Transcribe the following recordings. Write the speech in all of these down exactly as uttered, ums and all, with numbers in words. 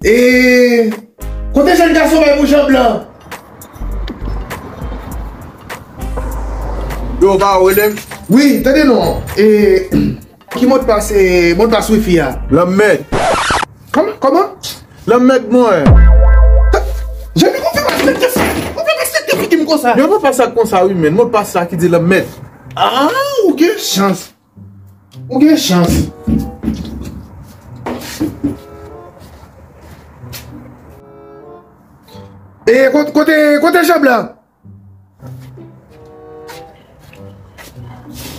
E kote jèn gason bay pou Jean Blanc? Yo, pa ou rele m? Wi, tande non. E ki modpas, e modpas wifi a? Lanmèd. Kòman? Kòman? Lanmèd mwen. Jean Blanc, ou fè pa respekte fi, ou fè pa respekte fi m konsa. Yo, modpas la konsa wi, men. Modpas la ki di lanmèd. Ah, ou gen chans. Ou gen chans. E kote, kote, kote Jean Blanc?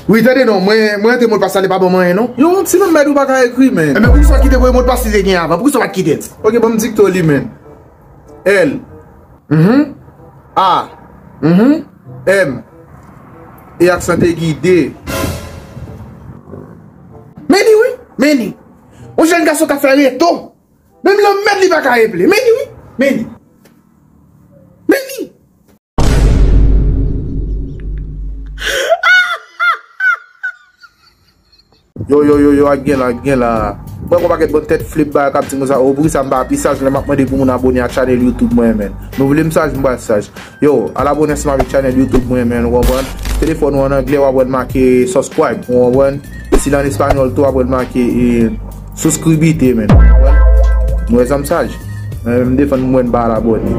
Wi, tande non, mwen, mwen antre modpas la, li pa ban mwen anyen non. Yo, yon ti lanmèd ou pa ka ekri, men. Enben, poukisa w kite voye modpas li te gen avan? Poukisa w pa t kite l? Ok, ban m dikte w li, men. L. Mhm. A. Mhm. M. E aksan egi de. Men li wi, men li. Yon jèn gason k ap fè reto. Menm lanmèd li pa ka eple. Men li wi, men li. Men li. Yo, yo, yo, yo, ak gen la, ak gen la. Mwen kon pakèt bon tèt flip bagay k ap di konsa, o, poukisa m pa pi saj lè m ap mande pou moun abone ak chanèl YouTube mwen, men. Nou vle m saj, m pral saj. Yo, al abone ansanm avèk chanèl YouTube mwen, men, ou konprann? Telefòn ou an anglè, w ap wè l make subscribe, ou konprann? E si l an espanyòl tou, w ap wè l make, e, suscribite, men, ou konprann? Nou wè jan m saj. Mwen, m defann mwen, m pa al abone.